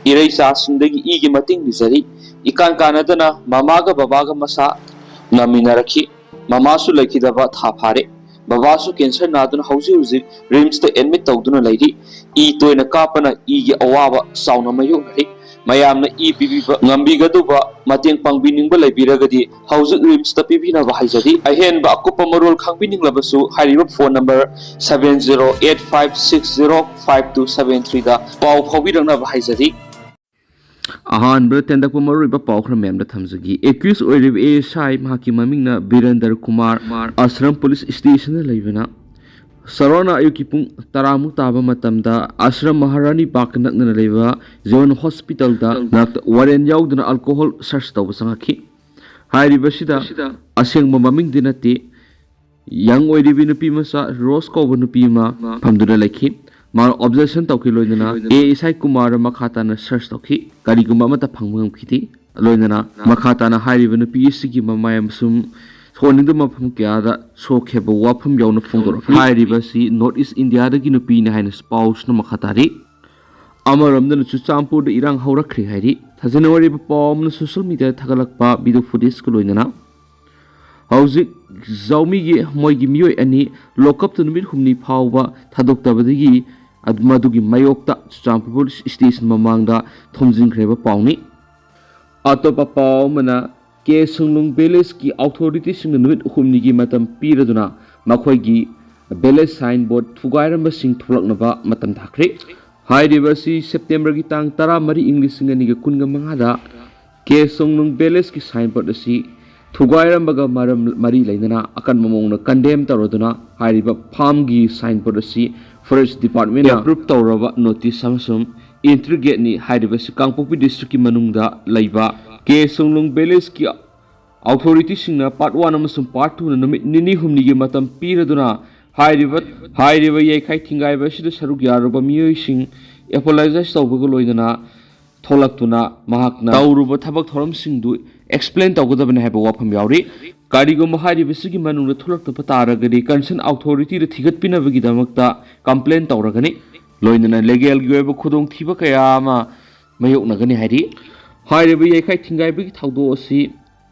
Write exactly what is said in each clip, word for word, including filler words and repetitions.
ꯏꯔꯩꯆꯥꯁꯤꯡꯗꯒꯤ ꯏꯒꯤ ꯃꯇꯦꯡ ꯅꯤꯖꯔꯤ꯫ ꯏꯀꯥꯟ ꯀꯥꯟꯅꯗꯅ ꯃꯃꯥꯒ ꯕꯕꯥꯒ ꯃꯁꯥ ꯅꯥꯃꯤꯟꯅꯔꯛꯈꯤ꯫ ꯃꯃꯥꯁꯨ ꯂꯩꯈꯤꯗꯕ ꯊꯥ ꯐꯥꯔꯦ꯫ ꯕꯕꯥꯁꯨ ꯀꯦꯟꯁꯔ ꯅꯥꯗꯨꯅ ꯍꯧꯖꯤꯛ ꯍꯧꯖꯤꯛ ꯔꯤꯝꯁꯇ ꯑꯦꯗꯃꯤꯠ ꯇꯧꯗꯨꯅ ꯂꯩꯔꯤ꯫ ꯏ ꯇꯣꯏꯅ ꯀꯥꯞꯄꯅ ꯏꯒꯤ ꯑꯋꯥꯕ ꯆꯥꯎꯅ ꯃꯥꯌꯣꯛꯅꯔꯤ꯫ ꯃꯌꯥꯝꯅ ꯏ ꯄꯤꯕꯤꯕ ꯉꯝꯕꯤꯒꯗꯧꯕ, ꯃꯇꯦꯡ ꯄꯥꯡꯕꯤꯅꯤꯡꯕ ꯂꯩꯕꯤꯔꯒꯗꯤ ꯍꯧꯖꯤꯛ ꯔꯤꯝꯁꯇ ꯄꯤꯕꯤꯅꯕ ꯍꯥꯏꯖꯔꯤ꯫ ꯑꯍꯦꯟꯕ ꯑꯀꯨꯞꯄ ꯃꯔꯣꯜ ꯈꯪꯕꯤꯅꯤꯡꯂꯕꯁꯨ ꯍꯥꯏꯔꯤꯕ phone number seven zero eight five six zero five two seven three ꯗ ꯄꯥꯎ ꯐꯥꯎꯕꯤꯔꯛꯅꯕ ꯍꯥꯏꯖꯔꯤ꯫ ꯑꯍꯥꯟꯕꯗ ꯇꯦꯟꯗꯛꯄ ꯃꯔꯨꯑꯣꯏꯕ ꯄꯥꯎ ꯈꯔ ꯃꯌꯥꯝꯗ ꯊꯝꯖꯒꯦ꯫ ꯑꯦꯀ꯭ꯌꯨꯁ ꯑꯣꯏꯔꯤꯕ ꯑꯦ ꯑꯦꯁ ꯑꯥꯏ, ꯃꯍꯥꯛꯀꯤ ꯃꯃꯤꯡꯅ ꯕꯤꯔꯦꯟꯗꯔ ꯀꯨꯃꯥꯔ, ꯑꯁꯔꯝ ꯄꯨꯂꯤꯁ ꯁ꯭ꯇꯦꯁꯟꯗ ꯂꯩꯕꯅ ꯁꯔꯣꯅ ꯑꯌꯨꯛꯀꯤ ꯄꯨꯡ ꯇꯔꯥꯃꯨꯛ ꯇꯥꯕ ꯃꯇꯝꯗ ꯑꯁꯔꯝ ꯃꯍꯥꯔꯥꯅꯤ ꯄꯥꯔꯛꯀ ꯅꯛꯅꯅ ꯂꯩꯕ ꯖꯤꯕꯟ ꯍꯣꯁꯄꯤꯇꯥꯜꯗ ꯃꯍꯥꯛꯇ ꯋꯥꯔꯦꯟ ꯌꯥꯎꯗꯅ ꯑꯜꯀꯣꯍꯣꯜ ꯁꯔꯆ ꯇꯧꯕ ꯆꯪꯉꯛꯈꯤ꯫ ꯍꯥꯏꯔꯤꯕꯁꯤꯗ ꯑꯁꯦꯡꯕ ꯃꯃꯤꯡꯗꯤ ꯅꯠꯇꯦ, ꯌꯪ ꯑꯣꯏꯔꯤꯕꯤ ꯅꯨꯄꯤ ꯃꯆꯥ ꯔꯣꯁ ꯀꯧꯕ ꯅꯨꯄꯤ ꯑꯃ ꯐꯝꯗꯨꯅ ꯂꯩꯈꯤ꯫ ꯃꯥꯅ ꯑꯣꯕꯖꯦꯛꯁꯟ ꯇꯧꯈꯤ, ꯂꯣꯏꯅꯅ ꯑꯦ ꯑꯦꯁ ꯑꯥꯏ ꯀꯨꯃꯥꯔ ꯃꯈꯥ ꯇꯥꯅ ꯁꯔꯆ ꯇꯧꯈꯤ꯫ ꯀꯔꯤꯒꯨꯝꯕ ꯑꯃꯠꯇ ꯐꯪꯕ ꯉꯝꯈꯤꯗꯦ꯫ ꯂꯣꯏꯅꯅ ꯃꯈꯥ ꯇꯥꯅ ꯍꯥꯏꯔꯤꯕ ꯅꯨꯄꯤ ꯑꯁꯤꯒꯤ ꯃꯃꯥꯏ ꯑꯃꯁꯨꯡ ꯁꯣꯛꯍꯟꯅꯤꯡꯗꯕ ꯃꯐꯝ ꯀꯌꯥꯗ ꯁꯣꯛꯈꯤꯕ ꯋꯥꯐꯝ ꯌꯥꯎꯅ ꯐꯣꯡꯗꯣꯔꯛꯈꯤ꯫ ꯍꯥꯏꯔꯤꯕ ꯑꯁꯤ ꯅꯣꯔꯠ ꯏꯁ ꯏꯟꯗꯤꯌꯥꯗꯒꯤ ꯅꯨꯄꯤꯅꯤ ꯍꯥꯏꯅ ꯄꯥꯎꯁꯤꯅ ꯃꯈꯥ ꯇꯥꯔꯤ꯫ ꯑꯃꯔꯣꯝꯗꯅ ꯆꯨꯔꯆꯥꯟꯄꯨꯔꯗ ꯏꯔꯥꯡ ꯍꯧꯔꯛꯈ꯭ꯔꯦ ꯍꯥꯏꯔꯤ꯫ ꯊꯥꯖꯅ ꯋꯥꯔꯤꯕ ꯄꯥꯎ ꯑꯃꯅ ꯁꯣꯁꯤꯌꯦꯜ ꯃꯤꯗꯤꯌꯥꯗ ꯊꯥꯒꯠꯂꯛꯄ ꯚꯤꯗꯤꯑꯣ ꯐꯨꯇꯦꯖꯀ ꯂꯣꯏꯅꯅ ꯍꯧꯖꯤꯛ ꯖꯥꯎꯃꯤꯒꯤ ꯃꯣꯏꯒꯤ ꯃꯤꯑꯣꯏ ꯑꯅꯤ ꯂꯣꯀꯞꯇ ꯅꯨꯃꯤꯠ ꯍꯨꯝꯅꯤ ꯐꯥꯎꯕ ꯊꯥꯗꯣꯛꯇꯕꯗꯒꯤ ꯑꯗ-, ꯃꯗꯨꯒꯤ ꯃꯥꯌꯣꯛꯇ ꯆꯨꯔꯆꯥꯟꯄꯨꯔ ꯄꯨꯂꯤꯁ ꯁ꯭ꯇꯦꯁꯟ ꯃꯃꯥꯡꯗ ꯊꯣꯝꯖꯤꯟꯈ꯭ꯔꯦꯕ ꯄꯥꯎꯅꯤ꯫ ꯑꯇꯣꯞꯄ ꯄꯥꯎ ꯑꯃꯅ, ꯀꯦ ꯁꯣꯡꯅꯨꯡ ꯚꯤꯂꯦꯖꯀꯤ ꯑꯣꯊꯣꯔꯤꯇꯤꯁꯤꯡꯅ ꯅꯨꯃꯤꯠ ꯍꯨꯝꯅꯤꯒꯤ ꯃꯇꯝ ꯄꯤꯔꯗꯨꯅ ꯃꯈꯣꯏꯒꯤ ꯚꯤꯂꯦꯖ ꯁꯥꯏꯟ ꯕꯣꯔꯗ ꯊꯨꯒꯥꯏꯔꯝꯕꯁꯤꯡ ꯊꯣꯛꯂꯛꯅꯕ ꯃꯇꯝ ꯊꯥꯈ꯭ꯔꯦ꯫ ꯍꯥꯏꯔꯤꯕ ꯑꯁꯤ ꯁꯦꯞꯇꯦꯝꯕꯔꯒꯤ ꯇꯥꯡ ꯇꯔꯥꯃꯔꯤ, ꯏꯪ ꯂꯤꯁꯤꯡ ꯑꯅꯤꯒ ꯀꯨꯟꯒ ꯃꯉꯥꯗ ꯀꯦ ꯁꯣꯡꯅꯨꯡ ꯚꯤꯂꯦꯖꯀꯤ ꯁꯥꯏꯟ ꯕꯣꯔꯗ ꯑꯁꯤ ꯊꯨꯒꯥꯏꯔꯝꯕꯒ ꯃꯔꯝ, ꯃꯔꯤ ꯂꯩꯅꯅ ꯑꯀꯟꯕ ꯃꯑꯣꯡꯗ ꯀꯟꯗꯦꯝ ꯇꯧꯔꯗꯨꯅ ꯍꯥꯏꯔꯤꯕ ꯐꯥꯝꯒꯤ ꯁꯥꯏꯟ ꯕꯣꯔꯗ ꯑꯁꯤ ꯐꯣꯔꯦꯁ ꯗꯤꯄꯥꯔꯠꯃꯦꯟꯅ ꯑꯦꯄ꯭ꯔꯨꯞ ꯇꯧꯔꯕ ꯅꯣꯇꯤꯁ ꯑꯃꯁꯨꯡ ꯏꯟꯇ꯭ꯔꯤꯒꯦꯠꯅꯤ꯫ ꯍꯥꯏꯔꯤꯕꯁꯤ ꯀꯥꯡꯄꯣꯛꯄꯤ ꯗꯤꯁꯇ꯭ꯔꯤꯛꯀꯤ ꯃꯅꯨꯡꯗ ꯂꯩꯕ ꯀꯦ ꯁꯣꯡꯅꯨꯡ ꯚꯤꯂꯦꯖꯀꯤ ꯑꯣꯊꯣꯔꯤꯇꯤꯁꯤꯡꯅ ꯄꯥꯔꯠ ꯋꯥꯟ ꯑꯃꯁꯨꯡ ꯄꯥꯔꯠ ꯇꯨꯅ ꯅꯨꯃꯤꯠ ꯅꯤꯅꯤ ꯍꯨꯝꯅꯤꯒꯤ ꯃꯇꯝ ꯄꯤꯔꯗꯨꯅ ꯍꯥꯏꯔꯤꯕ, ꯍꯥꯏꯔꯤꯕ ꯌꯩꯈꯥꯏ ꯊꯤꯡꯒꯥꯏꯕ ꯑꯁꯤꯗ ꯁꯔꯨꯛ ꯌꯥꯔꯨꯕ ꯃꯤꯑꯣꯏꯁꯤꯡ ꯑꯦꯄꯣꯂꯣꯖꯥꯏꯁ ꯇꯧꯕꯒ ꯂꯣꯏꯅꯅ ꯊꯣꯛꯂꯛꯇꯨꯅ ꯃꯍꯥꯛꯅ ꯇꯧꯔꯨꯕ ꯊꯕꯛ ꯊꯧꯔꯝꯁꯤꯡꯗꯨ ꯑꯦꯛꯁꯄ꯭ꯂꯦꯟ ꯇꯧꯒꯗꯕꯅꯤ ꯍꯥꯏꯕ ꯋꯥꯐꯝ ꯌꯥꯎꯔꯤ꯫ ꯀꯔꯤꯒꯨꯝꯕ ꯍꯥꯏꯔꯤꯕꯁꯤꯒꯤ ꯃꯅꯨꯡꯗ ꯊꯣꯛꯂꯛꯇꯕ ꯇꯥꯔꯒꯗꯤ ꯀꯟꯁꯔꯟ ꯑꯣꯊꯣꯔꯤꯇꯤꯗ ꯊꯤꯒꯠꯄꯤꯅꯕꯒꯤꯗꯃꯛꯇ ꯀꯝꯄ꯭ꯂꯦꯟ ꯇꯧꯔꯒꯅꯤ꯫ ꯂꯣꯏꯅꯅ ꯂꯤꯒꯦꯜꯒꯤ ꯑꯣꯏꯕ ꯈꯨꯗꯣꯡꯊꯤꯕ ꯀꯌꯥ ꯑꯃ ꯃꯥꯌꯣꯛꯅꯒꯅꯤ ꯍꯥꯏꯔꯤ꯫ ꯍꯥꯏꯔꯤꯕ ꯌꯩꯈꯥꯏ ꯊꯤꯡꯒꯥꯏꯕꯒꯤ ꯊꯧꯗꯣꯛ ꯑꯁꯤ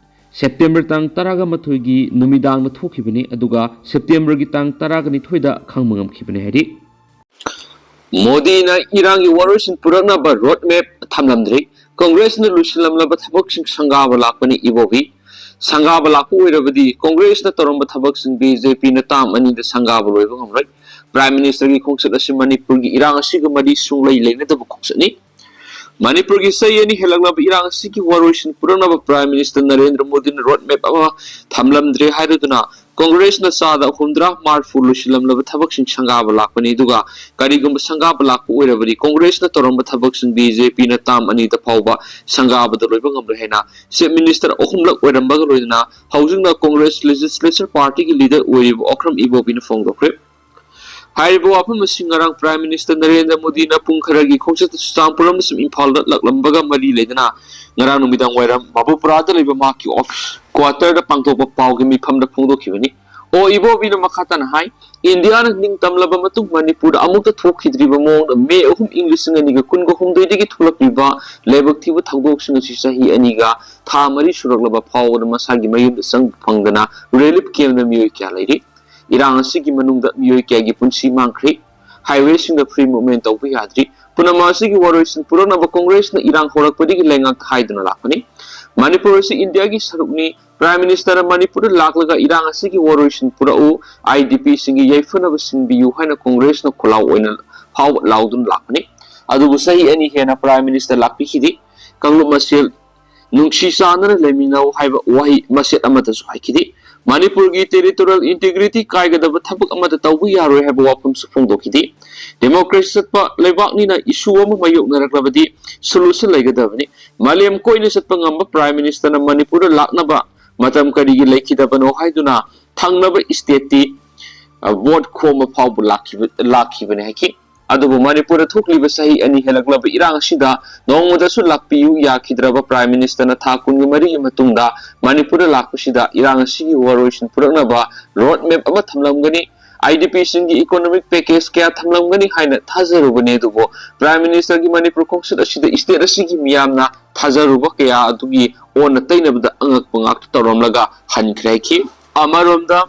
ꯁꯦꯞꯇꯦꯝꯕꯔ ꯇꯥꯡ ꯇꯔꯥꯒ ꯃꯥꯊꯣꯏꯒꯤ ꯅꯨꯃꯤꯗꯥꯡꯗ ꯊꯣꯛꯈꯤꯕꯅꯤ, ꯑꯗꯨꯒ ꯁꯦꯞꯇꯦꯝꯕꯔꯒꯤ ꯇꯥꯡ ꯇꯔꯥꯒ ꯅꯤꯊꯣꯏꯗ ꯈꯪꯕ ꯉꯝꯈꯤꯕꯅꯤ ꯍꯥꯏꯔꯤ꯫ ꯃꯣꯗꯤꯅ ꯏꯔꯥꯡꯒꯤ ꯋꯥꯔꯣꯏꯁꯤꯟ ꯄꯨꯔꯛꯅꯕ ꯔꯣꯗ ꯃꯦꯞ ꯊꯝꯂꯝꯗ꯭ꯔꯤ꯫ ꯀꯣꯡꯒ꯭ꯔꯦꯁꯅ ꯂꯣꯏꯁꯤꯜꯂꯝꯂꯕ ꯊꯕꯛꯁꯤꯡ ꯁꯪꯒꯥꯕ ꯂꯥꯛꯄꯅꯤ, ꯏꯕꯣꯕꯤ꯫ ꯁꯪꯒꯥꯕ ꯂꯥꯛꯄ ꯑꯣꯏꯔꯕꯗꯤ ꯀꯣꯡꯒ꯭ꯔꯦꯁꯅ ꯇꯧꯔꯝꯕ ꯊꯕꯛꯁꯤꯡ ꯕꯤ ꯖꯦ ꯄꯤꯅ ꯇꯥꯝ ꯑꯅꯤꯗ ꯁꯪꯒꯥꯕ ꯂꯣꯏꯕ ꯉꯝꯂꯣꯏ꯫ ꯄ꯭ꯔꯥꯏꯝ ꯃꯤꯅꯤꯁꯇꯔꯒꯤ ꯈꯣꯡꯆꯠ ꯑꯁꯤ ꯃꯅꯤꯄꯨꯔꯒꯤ ꯏꯔꯥꯡ ꯑꯁꯤꯒ ꯃꯔꯤ ꯁꯨꯡꯂꯩ ꯂꯩꯅꯗꯕ ꯈꯣꯡꯆꯠꯅꯤ꯫ ꯃꯅꯤꯄꯨꯔꯒꯤ ꯆꯍꯤ ꯑꯅꯤ ꯍꯦꯜꯂꯛꯂꯕ ꯏꯔꯥꯡ ꯑꯁꯤꯒꯤ ꯋꯥꯔꯣꯏꯁꯤꯟ ꯄꯨꯔꯛꯅꯕ ꯄ꯭ꯔꯥꯏꯝ ꯃꯤꯅꯤꯁꯇꯔ ꯅꯔꯦꯟꯗ꯭ꯔ ꯃꯣꯗꯤꯅ ꯔꯣꯗ ꯃꯦꯞ ꯑꯃ ꯊꯝꯂꯝꯗ꯭ꯔꯦ ꯍꯥꯏꯔꯗꯨꯅ ꯀꯣꯡꯒ꯭ꯔꯦꯁꯅ ꯆꯥꯗ ꯍꯨꯝꯗ꯭ꯔꯥ ꯃꯥꯔꯐꯨ ꯂꯣꯏꯁꯤꯜꯂꯝꯂꯕ ꯊꯕꯛꯁꯤꯡ ꯁꯪꯒꯥꯕ ꯂꯥꯛꯄꯅꯤ, ꯑꯗꯨꯒ ꯀꯔꯤꯒꯨꯝꯕ ꯁꯪꯒꯥꯕ ꯂꯥꯛꯄ ꯑꯣꯏꯔꯕꯗꯤ ꯀꯣꯡꯒ꯭ꯔꯦꯁꯅ ꯇꯧꯔꯝꯕ ꯊꯕꯛꯁꯤꯡ ꯕꯤ ꯖꯦ ꯄꯤꯅ ꯇꯥꯝ ꯑꯅꯤꯗ ꯐꯥꯎꯕ ꯁꯪꯒꯥꯕꯗ ꯂꯣꯏꯕ ꯉꯝꯂꯣꯏ ꯍꯥꯏꯅ ꯆꯤꯐ ꯃꯤꯅꯤꯁꯇꯔ ꯑꯍꯨꯝꯂꯛ ꯑꯣꯏꯔꯝꯕꯒ ꯂꯣꯏꯅꯅ ꯍꯧꯖꯤꯛꯅ ꯀꯣꯡꯒ꯭ꯔꯦꯁ ꯂꯦꯖꯤꯁꯂꯦꯆꯔ ꯄꯥꯔꯇꯤꯒꯤ ꯂꯤꯗꯔ ꯑꯣꯏꯔꯤꯕ ꯑꯣꯀ꯭ꯔꯝ ꯏꯕꯣꯕꯤꯅ ꯐꯣꯡꯗꯣꯛꯈ꯭ꯔꯦ꯫ ꯍꯥꯏꯔꯤꯕ ꯋꯥꯐꯝ ꯑꯁꯤ ꯉꯔꯥꯡ ꯄ꯭ꯔꯥꯏꯝ ꯃꯤꯅꯤꯁꯇꯔ ꯅꯔꯦꯟꯗ꯭ꯔ ꯃꯣꯗꯤꯅ ꯄꯨꯡ ꯈꯔꯒꯤ ꯈꯣꯡꯆꯠꯇ ꯆꯨꯔꯆꯥꯟꯄꯨꯔ ꯑꯃꯁꯨꯡ ꯏꯝꯐꯥꯜꯗ ꯂꯥꯛꯂꯝꯕꯒ ꯃꯔꯤ ꯂꯩꯅꯅ ꯉꯔꯥꯡ ꯅꯨꯃꯤꯗꯥꯡ ꯋꯥꯏꯔꯝ ꯃꯕꯨꯄꯨꯔꯥꯗ ꯂꯩꯕ ꯃꯍꯥꯛꯀꯤ ꯑꯣꯐꯤꯁ ꯀ꯭ꯋꯥꯇꯔꯗ ꯄꯥꯡꯊꯣꯛꯄ ꯄꯥꯎꯒꯤ ꯃꯤꯐꯝꯗ ꯐꯣꯡꯗꯣꯛꯈꯤꯕꯅꯤ꯫ ꯑꯣ ꯏꯕꯣꯕꯤꯅ ꯃꯈꯥ ꯇꯥꯅ ꯍꯥꯏ, ꯏꯟꯗꯤꯌꯥꯅ ꯅꯤꯡꯇꯝꯂꯕ ꯃꯇꯨꯡ ꯃꯅꯤꯄꯨꯔꯗ ꯑꯃꯨꯛꯇ ꯊꯣꯛꯈꯤꯗ꯭ꯔꯤꯕ ꯃꯑꯣꯡꯗ ꯃꯦ ꯑꯍꯨꯝ, ꯏꯪ ꯂꯤꯁꯤꯡ ꯑꯅꯤꯒ ꯀꯨꯟꯒ ꯍꯨꯝꯗꯣꯏꯗꯒꯤ ꯊꯣꯛꯂꯛꯂꯤꯕ ꯂꯥꯏꯕꯛ ꯊꯤꯕ ꯊꯧꯗꯣꯛꯁꯤꯡ ꯑꯁꯤ ꯆꯍꯤ ꯑꯅꯤꯒ ꯊꯥ ꯃꯔꯤ ꯁꯨꯔꯛꯂꯕ ꯐꯥꯎꯕꯗ ꯃꯁꯥꯒꯤ ꯃꯌꯨꯝꯗ ꯆꯪꯕ ꯐꯪꯗꯅ ꯔꯤꯂꯤꯐ ꯀꯦꯝꯞꯇ ꯃꯤꯑꯣꯏ ꯀꯌꯥ ꯂꯩꯔꯤ꯫ ꯏꯔꯥꯡ ꯑꯁꯤꯒꯤ ꯃꯅꯨꯡꯗ ꯃꯤꯑꯣꯏ ꯀꯌꯥꯒꯤ ꯄꯨꯟꯁꯤ ꯃꯥꯡꯈ꯭ꯔꯤ꯫ ꯍꯥꯏꯋꯦꯁꯤꯡꯗ ꯐ꯭ꯔꯤ ꯃꯨꯚꯃꯦꯟ ꯇꯧꯕ ꯌꯥꯗ꯭ꯔꯤ꯫ ꯄꯨꯝꯅꯃꯛ ꯑꯁꯤꯒꯤ ꯋꯥꯔꯣꯏꯁꯤꯟ ꯄꯨꯔꯛꯅꯕ ꯀꯣꯡꯒ꯭ꯔꯦꯁꯅ ꯏꯔꯥꯡ ꯍꯧꯔꯛꯄꯗꯒꯤ ꯂꯩꯉꯥꯛꯇ ꯍꯥꯏꯗꯨꯅ ꯂꯥꯛꯄꯅꯤ꯫ ꯃꯅꯤꯄꯨꯔ ꯑꯁꯤ ꯏꯟꯗꯤꯌꯥꯒꯤ ꯁꯔꯨꯛꯅꯤ꯫ ꯄ꯭ꯔꯥꯏꯝ ꯃꯤꯅꯤꯁꯇꯔꯅ ꯃꯅꯤꯄꯨꯔꯗ ꯂꯥꯛꯂꯒ ꯏꯔꯥꯡ ꯑꯁꯤꯒꯤ ꯋꯥꯔꯣꯏꯁꯤꯟ ꯄꯨꯔꯛꯎ, ꯑꯥꯏ ꯗꯤ ꯄꯤꯁꯤꯡꯒꯤ ꯌꯥꯏꯐꯅꯕ ꯁꯤꯟꯕꯤꯌꯨ ꯍꯥꯏꯅ ꯀꯣꯡꯒ꯭ꯔꯦꯁꯅ ꯈꯣꯜꯂꯥꯎ ꯑꯣꯏꯅ ꯐꯥꯎꯕ ꯂꯥꯎꯗꯨꯅ ꯂꯥꯛꯄꯅꯤ꯫ ꯑꯗꯨꯕꯨ ꯆꯍꯤ ꯑꯅꯤ ꯍꯦꯟꯅ ꯄ꯭ꯔꯥꯏꯝ ꯃꯤꯅꯤꯁꯇꯔ ꯂꯥꯛꯄꯤꯈꯤꯗꯦ꯫ ꯀꯥꯡꯂꯨꯞ ꯃꯁꯦꯜ ꯅꯨꯡꯁꯤ ꯆꯥꯟꯅꯅ ꯂꯩꯃꯤꯟꯅꯧ ꯍꯥꯏꯕ ꯋꯥꯍꯩ ꯃꯆꯦꯠ ꯑꯃꯠꯇꯁꯨ ꯍꯥꯏꯈꯤꯗꯦ꯫ ꯃꯅꯤꯄꯨꯔꯒꯤ ꯇꯦꯔꯤꯇꯣꯔꯤꯌꯦꯜ ꯏꯟꯇꯤꯒ꯭ꯔꯤꯇꯤ ꯀꯥꯏꯒꯗꯕ ꯊꯕꯛ ꯑꯃꯠꯇ ꯇꯧꯕ ꯌꯥꯔꯣꯏ ꯍꯥꯏꯕ ꯋꯥꯐꯝꯁꯨ ꯐꯣꯡꯗꯣꯛꯈꯤꯗꯦ꯫ ꯗꯦꯃꯣꯀ꯭ꯔꯦꯁꯤ ꯆꯠꯄ ꯂꯩꯕꯥꯛꯅꯤꯅ ꯏꯁꯨ ꯑꯃ ꯃꯥꯌꯣꯛꯅꯔꯛꯂꯕꯗꯤ ꯁꯣꯂꯨꯁꯟ ꯂꯩꯒꯗꯕꯅꯤ꯫ ꯃꯥꯂꯦꯝ ꯀꯣꯏꯅ ꯆꯠꯄ ꯉꯝꯕ ꯄ꯭ꯔꯥꯏꯝ ꯃꯤꯅꯤꯁꯇꯔꯅ ꯃꯅꯤꯄꯨꯔꯗ ꯂꯥꯛꯅꯕ ꯃꯇꯝ ꯀꯔꯤꯒꯤ ꯂꯩꯈꯤꯗꯕꯅꯣ ꯍꯥꯏꯗꯨꯅ ꯊꯪꯅꯕ ꯁ꯭ꯇꯦꯠꯇꯤ, ꯑ, ꯚꯣꯠ ꯈꯣꯝꯕ ꯐꯥꯎꯕ ꯂꯥꯛꯈꯤꯕ, ꯂꯥꯛꯈꯤꯕꯅꯤ ꯍꯥꯏꯈꯤ꯫ ꯑꯗꯨꯕꯨ ꯃꯅꯤꯄꯨꯔꯗ ꯊꯣꯛꯂꯤꯕ ꯆꯍꯤ ꯑꯅꯤ ꯍꯦꯜꯂꯛꯂꯕ ꯏꯔꯥꯡ ꯑꯁꯤꯗ ꯅꯣꯡꯃꯗꯁꯨ ꯂꯥꯛꯄꯤꯌꯨ ꯌꯥꯈꯤꯗ꯭ꯔꯕ ꯄ꯭ꯔꯥꯏꯝ ꯃꯤꯅꯤꯁꯇꯔꯅ ꯊꯥ ꯀꯨꯟꯒ ꯃꯔꯤꯒꯤ ꯃꯇꯨꯡꯗ ꯃꯅꯤꯄꯨꯔꯗ ꯂꯥꯛꯄꯁꯤꯗ ꯏꯔꯥꯡ ꯑꯁꯤꯒꯤ ꯋꯥꯔꯣꯏꯁꯤꯟ ꯄꯨꯔꯛꯅꯕ ꯔꯣꯗ ꯃꯦꯞ ꯑꯃ ꯊꯝꯂꯝꯒꯅꯤ꯫ IDPꯁꯤꯡꯒꯤ economic package ꯀꯌꯥ ꯊꯝꯂꯝꯒꯅꯤ ꯍꯥꯏꯅ ꯊꯥꯖꯔꯨꯕꯅꯤ, ꯑꯗꯨꯕꯨ Prime Ministerꯒꯤ ꯃꯅꯤꯄꯨꯔ ꯈꯣꯡꯆꯠ ꯑꯁꯤꯗ state ꯑꯁꯤꯒꯤ ꯃꯤꯌꯥꯝꯅ ꯊꯥꯖꯔꯨꯕ ꯀꯌꯥ ꯑꯗꯨꯒꯤ ꯑꯣꯟꯅ ꯇꯩꯅꯕꯗ ꯑꯉꯛꯄ ꯉꯥꯛꯇ ꯇꯧꯔꯝꯂꯒ ꯍꯟꯈ꯭ꯔꯦ ꯍꯥꯏꯈꯤ꯫ ꯑꯃꯔꯣꯝꯗ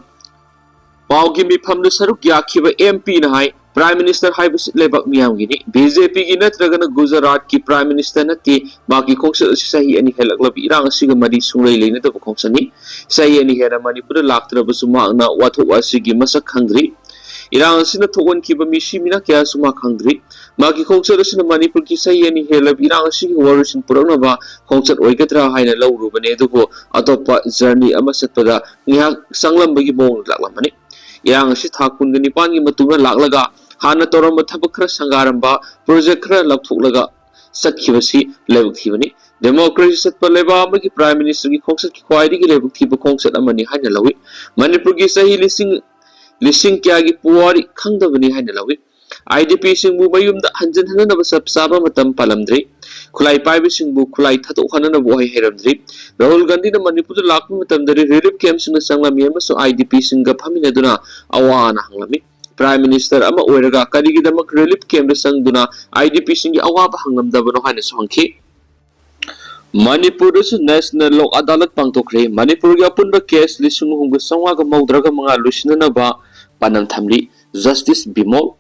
ꯄꯥꯎꯒꯤ ꯃꯤꯐꯝꯗ ꯁꯔꯨꯛ ꯌꯥꯈꯤꯕ MPꯅ ꯍꯥꯏ, Prime Minister ꯍꯥꯏꯕꯁꯤ ꯂꯩꯕꯥꯛ ꯃꯤꯌꯥꯝꯒꯤꯅꯤ꯫ BJPꯒꯤ ꯅꯠꯇ꯭ꯔꯒꯅ ꯒꯨꯖꯔꯥꯠꯀꯤ Prime Minister ꯅꯠꯇꯦ꯫ ꯃꯍꯥꯛꯀꯤ ꯈꯣꯡꯆꯠ ꯑꯁꯤ ꯆꯍꯤ ꯑꯅꯤ ꯍꯦꯜꯂꯛꯂꯕ ꯏꯔꯥꯡ ꯑꯁꯤꯒ ꯃꯔꯤ ꯁꯨꯡꯂꯩ ꯂꯩꯅꯗꯕ ꯈꯣꯡꯆꯠꯅꯤ꯫ ꯆꯍꯤ ꯑꯅꯤ ꯍꯦꯟꯅ ꯃꯅꯤꯄꯨꯔꯗ ꯂꯥꯛꯇ꯭ꯔꯕꯁꯨ ꯃꯍꯥꯛꯅ ꯋꯥꯊꯣꯛ ꯑꯁꯤꯒꯤ ꯃꯁꯛ ꯈꯪꯗ꯭ꯔꯤ꯫ ꯏꯔꯥꯡ ꯑꯁꯤꯅ ꯊꯣꯛꯍꯟꯈꯤꯕ ꯃꯤꯁꯤ ꯃꯤꯅꯥ ꯀꯌꯥꯁꯨ ꯃꯥ ꯈꯪꯗ꯭ꯔꯤ꯫ ꯃꯍꯥꯛꯀꯤ ꯈꯣꯡꯆꯠ ꯑꯁꯤꯅ ꯃꯅꯤꯄꯨꯔꯒꯤ ꯆꯍꯤ ꯑꯅꯤ ꯍꯦꯜꯂꯕ ꯏꯔꯥꯡ ꯑꯁꯤꯒꯤ ꯋꯥꯔꯣꯏꯁꯤꯟ ꯄꯨꯔꯛꯅꯕ ꯈꯣꯡꯆꯠ ꯑꯣꯏꯒꯗ꯭ꯔꯥ ꯍꯥꯏꯅ ꯂꯧꯔꯨꯕꯅꯤ, ꯑꯗꯨꯕꯨ ꯑꯇꯣꯞꯄ journey ꯑꯃ ꯆꯠꯄꯗ ꯉꯥꯏꯍꯥꯛ ꯆꯪꯂꯝꯕꯒꯤ ꯃꯑꯣꯡꯗ ꯂꯥꯛꯂꯝꯕꯅꯤ꯫ ꯏꯔꯥꯡ ꯑꯁꯤ ꯊꯥ ꯀꯨꯟꯒ ꯅꯤꯄꯥꯟꯒꯤ ꯃꯇꯨꯡꯗ ꯂꯥꯛꯂꯒ ꯍꯥꯟꯅ ꯇꯧꯔꯝꯕ ꯊꯕꯛ ꯈꯔ ꯁꯪꯒꯥꯔꯝꯕ, project ꯈꯔ ꯂꯥꯞꯊꯣꯛꯂꯒ ꯆꯠꯈꯤꯕꯁꯤ ꯂꯥꯏꯕꯛ ꯊꯤꯕꯅꯤ꯫ Democracy ꯆꯠꯄ ꯂꯩꯕꯥꯛ ꯑꯃꯒꯤ Prime Ministerꯒꯤ ꯈꯣꯡꯆꯠꯀꯤ ꯈ꯭ꯋꯥꯏꯗꯒꯤ ꯂꯥꯏꯕꯛ ꯊꯤꯕ ꯈꯣꯡꯆꯠ ꯑꯃꯅꯤ ꯍꯥꯏꯅ ꯂꯧꯏ꯫ ꯃꯅꯤꯄꯨꯔꯒꯤ ꯆꯍꯤ ꯂꯤꯁꯤꯡ, ꯂꯤꯁꯤꯡ ꯀꯌꯥꯒꯤ ꯄꯨꯋꯥꯔꯤ ꯈꯪꯗꯕꯅꯤ ꯍꯥꯏꯅ ꯂꯧꯏ꯫ IDPꯁꯤꯡꯕꯨ ꯃꯌꯨꯝꯗ ꯍꯟꯖꯤꯟꯍꯟꯅꯅꯕ ꯆꯞ ꯆꯥꯕ ꯃꯇꯝ ꯄꯥꯜꯂꯝꯗ꯭ꯔꯤ꯫ ꯈꯨꯠꯂꯥꯏ ꯄꯥꯏꯕꯁꯤꯡꯕꯨ ꯈꯨꯠꯂꯥꯏ ꯊꯥꯗꯣꯛꯍꯟꯅꯅꯕ ꯋꯥꯍꯩ ꯍꯩꯔꯝꯗ꯭ꯔꯤ꯫ ꯔꯥꯍꯨꯜ ꯒꯥꯟꯙꯤꯅ ꯃꯅꯤꯄꯨꯔꯗ ꯂꯥꯛꯄ ꯃꯇꯝꯗꯗꯤ relief campꯁꯤꯡꯗ ꯆꯪꯂꯝꯃꯤ ꯑꯃꯁꯨꯡ IDPꯁꯤꯡꯒ ꯐꯝꯃꯤꯟꯅꯗꯨꯅ ꯑꯋꯥ ꯑꯅꯥ ꯍꯪꯂꯝꯃꯤ꯫ Prime Minister ꯑꯃ ꯑꯣꯏꯔꯒ ꯀꯔꯤꯒꯤꯗꯃꯛ relief campꯗ ꯆꯪꯗꯨꯅ IDPꯁꯤꯡꯒꯤ ꯑꯋꯥꯕ ꯍꯪꯂꯝꯗꯕꯅꯣ ꯍꯥꯏꯅꯁꯨ ꯍꯪꯈꯤ꯫ ꯃꯅꯤꯄꯨꯔꯗꯁꯨ National Lok Adalat ꯄꯥꯡꯊꯣꯛꯈ꯭ꯔꯦ꯫ ꯃꯅꯤꯄꯨꯔꯒꯤ ꯑꯄꯨꯟꯕ case ꯂꯤꯁꯤꯡ ꯑꯍꯨꯝꯒ ꯆꯥꯝꯃꯉꯥꯒ ꯃꯧꯗ꯭ꯔꯥꯒ ꯃꯉꯥ ꯂꯣꯏꯁꯤꯟꯅꯅꯕ ꯄꯥꯟꯗꯝ ꯊꯝꯂꯤ꯫ Justice Bimol.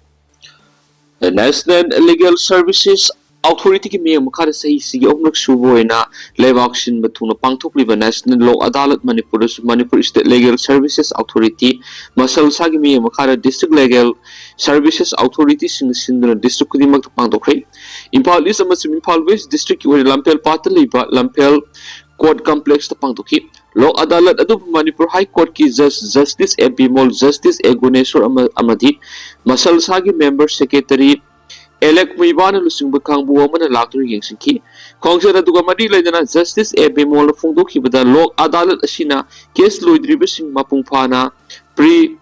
National Legal Services Authorityꯒꯤ ꯃꯤꯠꯌꯦꯡ ꯃꯈꯥꯗ ꯆꯍꯤꯁꯤꯒꯤ ꯑꯍꯨꯝꯂꯛ ꯁꯨꯕ ꯑꯣꯏꯅ ꯂꯩꯕꯥꯛ ꯁꯤꯟꯕ ꯊꯨꯡꯅ ꯄꯥꯡꯊꯣꯛꯂꯤꯕ National Lok Adalat ꯃꯅꯤꯄꯨꯔꯗꯁꯨ Manipur State Legal Services Authority, ꯃꯁꯜꯁꯥꯒꯤ ꯃꯤꯠꯌꯦꯡ ꯃꯈꯥꯗ District Legal Services Authorityꯁꯤꯡꯅ ꯁꯤꯟꯗꯨꯅ district ꯈꯨꯗꯤꯡꯃꯛꯇ ꯄꯥꯡꯊꯣꯛꯈ꯭ꯔꯦ꯫ ꯏꯝꯐꯥꯜ East ꯑꯃꯁꯨꯡ ꯏꯝꯐꯥꯜ West districtꯀꯤ ꯑꯣꯏꯅ ꯂꯝꯐꯦꯜ ꯄꯥꯠꯇ ꯂꯩꯕ ꯂꯝꯐꯦꯜ Court Complexꯇ ꯄꯥꯡꯊꯣꯛꯈꯤ꯫ Lok Adalat ꯑꯗꯨꯕꯨ ꯃꯅꯤꯄꯨꯔ High Courtꯀꯤ Judge Justice ꯑꯦ ꯕꯤꯃꯣꯜ, Justice ꯑꯦ ꯒꯨꯅꯦꯁꯣꯔ ꯑꯃ-, ꯑꯃꯗꯤ ꯃꯁꯜꯁꯥꯒꯤ member secretary ꯑꯦꯂꯦꯛ ꯃꯨꯏꯕꯥꯅ ꯂꯨꯆꯤꯡꯕ ꯀꯥꯡꯕꯨ ꯑꯃꯅ ꯂꯥꯛꯇꯨꯅ ꯌꯦꯡꯁꯤꯟꯈꯤ꯫ ꯈꯣꯡꯆꯠ ꯑꯗꯨꯒ ꯃꯔꯤ ꯂꯩꯅꯅ Justice ꯑꯦ ꯕꯤꯃꯣꯜꯅ ꯐꯣꯡꯗꯣꯛꯈꯤꯕꯗ, Lok Adalat ꯑꯁꯤꯅ case ꯂꯣꯏꯗ꯭ꯔꯤꯕꯁꯤꯡ ꯃꯄꯨꯡ ꯐꯥꯅ pre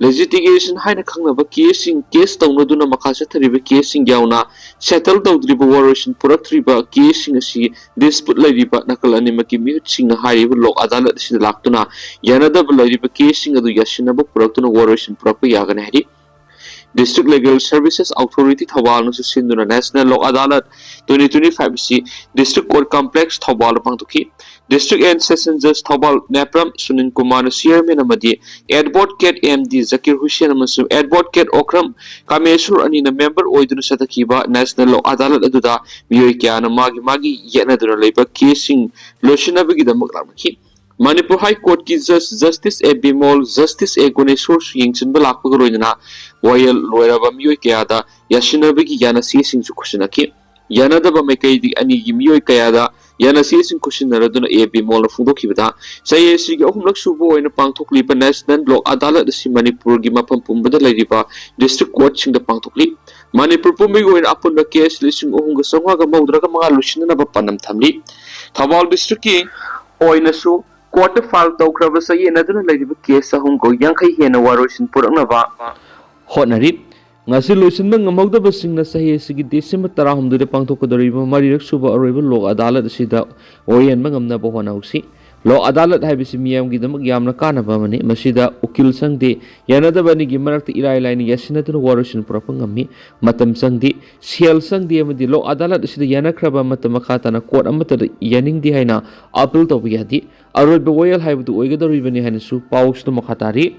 ꯂꯤꯇꯤꯒꯦꯁꯟ ꯍꯥꯏꯅ ꯈꯪꯅꯕ ꯀꯦꯁꯁꯤꯡ, ꯀꯦꯁ ꯇꯧꯅꯗꯨꯅ ꯃꯈꯥ ꯆꯠꯊꯔꯤꯕ ꯀꯦꯁꯁꯤꯡ ꯌꯥꯎꯅ ꯁꯦꯇꯜ ꯇꯧꯗ꯭ꯔꯤꯕ ꯋꯥꯔꯣꯏꯁꯤꯟ ꯄꯨꯔꯛꯇ꯭ꯔꯤꯕ ꯀꯦꯁꯁꯤꯡ ꯑꯁꯤ ꯗꯤꯁꯄ꯭ꯌꯨꯠ ꯂꯩꯔꯤꯕ ꯅꯥꯀꯜ ꯑꯅꯤꯃꯛꯀꯤ ꯃꯤꯍꯨꯠꯁꯤꯡꯅ ꯍꯥꯏꯔꯤꯕ ꯂꯣꯛ ꯑꯗꯥꯂꯠ ꯑꯁꯤꯗ ꯂꯥꯛꯇꯨꯅ ꯌꯥꯅꯗꯕ ꯂꯩꯔꯤꯕ ꯀꯦꯁꯁꯤꯡ ꯑꯗꯨ ꯌꯥꯁꯤꯟꯅꯕ ꯄꯨꯔꯛꯇꯨꯅ ꯋꯥꯔꯣꯏꯁꯤꯟ ꯄꯨꯔꯛꯄ ꯌꯥꯒꯅꯤ ꯍꯥꯏꯔꯤ꯫ District Legal Services Authority ꯊꯧꯕꯥꯜꯅꯁꯨ ꯁꯤꯟꯗꯨꯅ National Loc Adalat twenty twenty-five ꯑꯁꯤ District Court Complex ꯊꯧꯕꯥꯜꯗ ꯄꯥꯡꯊꯣꯛꯈꯤ꯫ District and Session Judge Thoubal Nepram Sunil ꯀꯨꯃꯥꯔꯅ chairman ꯑꯃꯗꯤ Advocate M D ꯖꯀꯤꯔ ꯍꯨꯁꯦꯟ ꯑꯃꯁꯨꯡ Advocate ꯑꯣꯀ꯭ꯔꯝ ꯀꯥꯃꯦꯁꯣꯔ ꯑꯅꯤꯅ member ꯑꯣꯏꯗꯨꯅ ꯆꯠꯊꯈꯤꯕ National Loc Adalat ꯑꯗꯨꯗ ꯃꯤꯑꯣꯏ ꯀꯌꯥꯅ ꯃꯥꯒꯤ ꯃꯥꯒꯤ ꯌꯦꯠꯅꯗꯨꯅ ꯂꯩꯕ ꯀꯦꯁꯁꯤꯡ ꯂꯣꯏꯁꯤꯟꯅꯕꯒꯤꯗꯃꯛ ꯂꯥꯛꯅꯈꯤ꯫ Manipur High Courtꯀꯤ Judge Justice A Bimol, Justice A ꯒꯨꯅꯦꯁꯣꯔꯁꯨ ꯌꯦꯡꯁꯤꯟꯕ ꯂꯥꯛꯄꯒ ꯂꯣꯏꯅꯅ ꯋꯥꯌꯦꯜ ꯂꯣꯏꯔꯕ ꯃꯤꯑꯣꯏ ꯀꯌꯥꯗ ꯌꯥꯁꯤꯟꯅꯕꯒꯤ ꯌꯥꯅꯁꯤꯁꯤꯡꯁꯨ ꯈꯨꯠꯁꯤꯟꯅꯈꯤ꯫ ꯌꯥꯅꯗꯕ ꯃꯥꯏꯀꯩꯗꯤ ꯑꯅꯤꯒꯤ ꯃꯤꯑꯣꯏ ꯀꯌꯥꯗ ꯌꯥꯅꯁꯤꯁꯤꯡ ꯈꯨꯠꯁꯤꯟꯅꯔꯗꯨꯅ A ꯕꯤꯃꯣꯜꯅ ꯐꯣꯡꯗꯣꯛꯈꯤꯕꯗ, ꯆꯍꯤ ꯑꯁꯤꯒꯤ ꯑꯍꯨꯝꯂꯛ ꯁꯨꯕ ꯑꯣꯏꯅ ꯄꯥꯡꯊꯣꯛꯂꯤꯕ National Loc Adalat ꯑꯁꯤ ꯃꯅꯤꯄꯨꯔꯒꯤ ꯃꯐꯝ ꯄꯨꯝꯕꯗ ꯂꯩꯔꯤꯕ District Courtꯁꯤꯡꯗ ꯄꯥꯡꯊꯣꯛꯂꯤ꯫ ꯃꯅꯤꯄꯨꯔ ꯄꯨꯝꯕꯒꯤ ꯑꯣꯏꯅ ꯑꯄꯨꯟꯕ ꯀꯦꯁ ꯂꯤꯁꯤꯡ ꯑꯍꯨꯝꯒ ꯆꯥꯝꯃꯉꯥꯒ ꯃꯧꯗ꯭ꯔꯥꯒ ꯃꯉꯥ ꯂꯣꯏꯁꯤꯟꯅꯅꯕ ꯄꯥꯟꯗꯝ ꯊꯝꯂꯤ꯫ ꯊꯧꯕꯥꯜ Districtꯀꯤ ꯑꯣꯏꯅꯁꯨ ꯀꯣꯔꯠꯇ ꯐꯥꯏꯜ ꯇꯧꯈ꯭ꯔꯕ ꯆꯌꯦꯠꯅꯗꯨꯅ ꯂꯩꯔꯤꯕ ꯀꯦꯁ ꯆꯍꯨꯝꯒ ꯌꯥꯡꯈꯩ ꯍꯦꯟꯅ ꯋꯥꯔꯣꯏꯁꯤꯟ ꯄꯨꯔꯛꯅꯕ ꯍꯣꯠꯅꯔꯤ꯫ ꯉꯁꯤ ꯂꯣꯏꯁꯤꯟꯕ ꯉꯝꯍꯧꯗꯕꯁꯤꯡꯅ ꯆꯍꯤ ꯑꯁꯤꯒꯤ ꯗꯤꯁꯦꯝꯕꯔ ꯇꯔꯥꯍꯨꯝꯗꯣꯏꯗ ꯄꯥꯡꯊꯣꯛꯀꯗꯧꯔꯤꯕ ꯃꯔꯤꯔꯛ ꯁꯨꯕ ꯑꯔꯣꯏꯕ ꯂꯣꯛ ꯑꯗꯥꯂꯠ ꯑꯁꯤꯗ ꯑꯣꯏꯍꯟꯕ ꯉꯝꯅꯕ ꯍꯣꯠꯅꯍꯧꯁꯤ꯫ ꯂꯣꯛ ꯑꯗꯥꯂꯠ ꯍꯥꯏꯕꯁꯤ ꯃꯤꯌꯥꯝꯒꯤꯗꯃꯛ ꯌꯥꯝꯅ ꯀꯥꯟꯅꯕ ꯑꯃꯅꯤ꯫ ꯃꯁꯤꯗ ꯎꯀꯤꯜ ꯁꯪꯗꯦ, ꯌꯥꯅꯗꯕ ꯑꯅꯤꯒꯤ ꯃꯔꯛꯇ ꯏꯔꯥꯏ ꯂꯥꯏꯅ ꯌꯥꯁꯤꯟꯅꯗꯨꯅ ꯋꯥꯔꯣꯏꯁꯤꯟ ꯄꯨꯔꯛꯄ ꯉꯝꯃꯤ꯫ ꯃꯇꯝ ꯆꯪꯗꯦ, ꯁꯦꯜ ꯆꯪꯗꯦ ꯑꯃꯗꯤ ꯂꯣꯛ ꯑꯗꯥꯂꯠ ꯑꯁꯤꯗ ꯌꯥꯅꯈ꯭ꯔꯕ ꯃꯇꯝ ꯃꯈꯥ ꯇꯥꯅ ꯀꯣꯔꯠ ꯑꯃꯠꯇꯗ ꯌꯥꯅꯤꯡꯗꯦ ꯍꯥꯏꯅ ꯑꯄꯤꯜ ꯇꯧꯕ ꯌꯥꯗꯦ꯫ ꯑꯔꯣꯏꯕ ꯋꯥꯌꯦꯜ ꯍꯥꯏꯕꯗꯨ ꯑꯣꯏꯒꯗꯧꯔꯤꯕꯅꯤ ꯍꯥꯏꯅꯁꯨ ꯄꯥꯎꯁꯤꯗ ꯃꯈꯥ ꯇꯥꯔꯤ꯫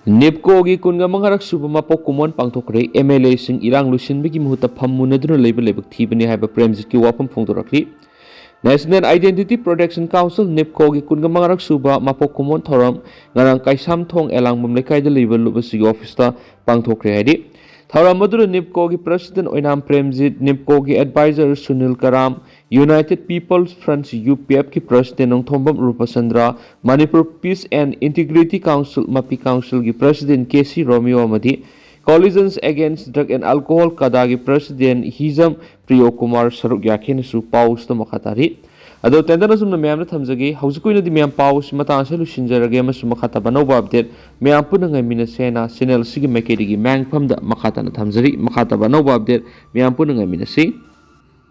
ꯅꯤꯞꯀꯣꯒꯤ ꯀꯨꯟꯒ ꯃꯉꯥꯔꯛ ꯁꯨꯕ ꯃꯄꯣꯛ ꯀꯨꯝꯑꯣꯟ ꯄꯥꯡꯊꯣꯛꯈ꯭ꯔꯦ꯫ ꯑꯦꯝ ꯑꯦꯜ ꯑꯦꯁꯤꯡ ꯏꯔꯥꯡ ꯂꯣꯏꯁꯤꯟꯕꯒꯤ ꯃꯍꯨꯠꯇ ꯐꯝꯃꯨꯅꯗꯨꯅ ꯂꯩꯕ ꯂꯥꯏꯕꯛ ꯊꯤꯕꯅꯤ ꯍꯥꯏꯕ ꯄ꯭ꯔꯦꯝꯖꯤꯠꯀꯤ ꯋꯥꯐꯝ ꯐꯣꯡꯗꯣꯔꯛꯂꯤ꯫ National Identity Protection Council, ꯅꯤꯞꯀꯣꯒꯤ ꯀꯨꯟꯒ ꯃꯉꯥꯔꯛ ꯁꯨꯕ ꯃꯄꯣꯛ ꯀꯨꯝꯑꯣꯟ ꯊꯧꯔꯝ ꯉꯔꯥꯡ ꯀꯩꯁꯥꯝꯊꯣꯡ ꯑꯦꯂꯥꯡꯕꯝ ꯂꯩꯀꯥꯏꯗ ꯂꯩꯕ ꯂꯨꯞ ꯑꯁꯤꯒꯤ ꯑꯣꯐꯤꯁꯇ ꯄꯥꯡꯊꯣꯛꯈ꯭ꯔꯦ ꯍꯥꯏꯔꯤ꯫ ꯊꯧꯔꯝ ꯑꯗꯨꯗ ꯅꯤꯞꯀꯣꯒꯤ ꯄ꯭ꯔꯁꯤꯗꯦꯟ ꯑꯣꯏꯅꯥꯝ ꯄ꯭ꯔꯦꯝꯖꯤꯠ, ꯅꯤꯞꯀꯣꯒꯤ advisor Sunil Karam, United People's Front, U P ꯑꯦꯐꯀꯤ president Nongthombam Rupachandra, Manipur Peace and Integrity Council, ꯃꯄꯤ ꯀꯥꯎꯟꯁꯤꯜꯒꯤ ꯄ꯭ꯔꯁꯤꯗꯦꯟ ꯀꯦ ꯁꯤ ꯔꯣꯃꯤꯌꯣ ꯑꯃꯗꯤ Coalition Against Drug and Alcohol, ꯀꯗꯥꯒꯤ ꯄ꯭ꯔꯁꯤꯗꯦꯟ ꯍꯤꯖꯝ ꯄ꯭ꯔꯤꯌꯣ ꯀꯨꯃꯥꯔ ꯁꯔꯨꯛ ꯌꯥꯈꯤꯅꯁꯨ ꯄꯥꯎꯁꯤꯗ ꯃꯈꯥ ꯇꯥꯔꯤ꯫ ꯑꯗꯣ ꯇꯦꯟꯗꯟ ꯑꯁꯨꯝꯅ ꯃꯌꯥꯝꯗ ꯊꯝꯖꯒꯦ꯫ ꯍꯧꯖꯤꯛꯀꯤ ꯑꯣꯏꯅꯗꯤ ꯃꯌꯥꯝ ꯄꯥꯎ ꯑꯁꯤ ꯃꯇꯥꯡ ꯑꯁꯤꯗ ꯂꯣꯏꯁꯤꯟꯖꯔꯒꯦ, ꯑꯃꯁꯨꯡ ꯃꯈꯥ ꯇꯥꯕ ꯑꯅꯧꯕ ꯑꯞꯗꯦꯠ ꯃꯌꯥꯝ ꯄꯨꯟꯅ ꯉꯥꯏꯃꯤꯟꯅꯁꯦ ꯍꯥꯏꯅ ꯆꯦꯅꯦꯜ ꯑꯁꯤꯒꯤ ꯃꯥꯏꯀꯩꯗꯒꯤ ꯃꯌꯥꯝꯒꯤ ꯃꯐꯝꯗ ꯃꯈꯥ ꯇꯥꯅ ꯊꯝꯖꯔꯤ꯫ ꯃꯈꯥ ꯇꯥꯕ ꯑꯅꯧꯕ ꯑꯞꯗꯦꯠ ꯃꯌꯥꯝ ꯄꯨꯟꯅ ꯉꯥꯏꯃꯤꯟꯅꯁꯤ꯫